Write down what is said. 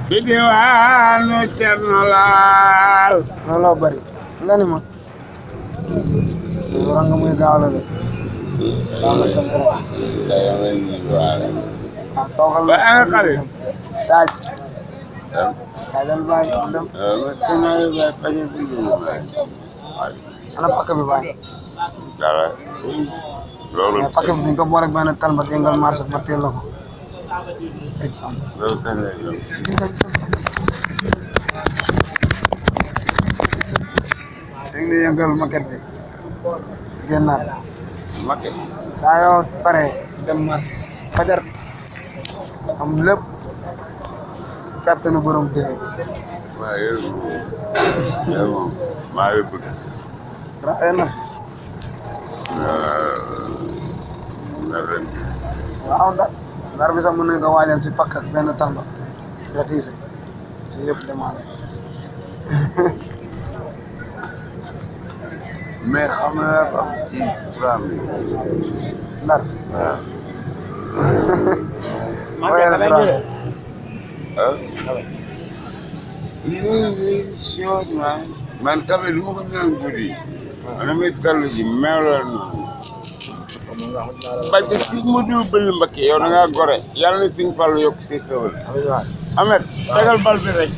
bidiwaanu Cerno Laal looloo bari nga ni ma war nga muy gaaw la de daa ma sant rek toogal ba nga xale saaj saajal bàyyi mu dem ana pakk bi bàyyi dara loolu mais pakk bi duñ ko boole benn tal ba déngal marché ba teel la ko sëñ am loolu kañ lay ñëw dañ lay yëngal maquette bi génnaat maquette saa yoo pare dem marché fajar am lépp kàttanu borom dee maa yéen moom maa ngi bëgg rafet na fi na ren waaw ndar bi sax mën nañ ko waajal si pakk ak benn tànba gratiise si yëpp demandé mais xam nga dafa am ci programme bi ndar waaw man tamit lu ma ko naan guddi man damay tallu ji meewlal parce que si mu diw bëll Mbakke yow da ngaa gore yàlla na Sëñ Fallu yokk si xewal Amet tegal bal bi rek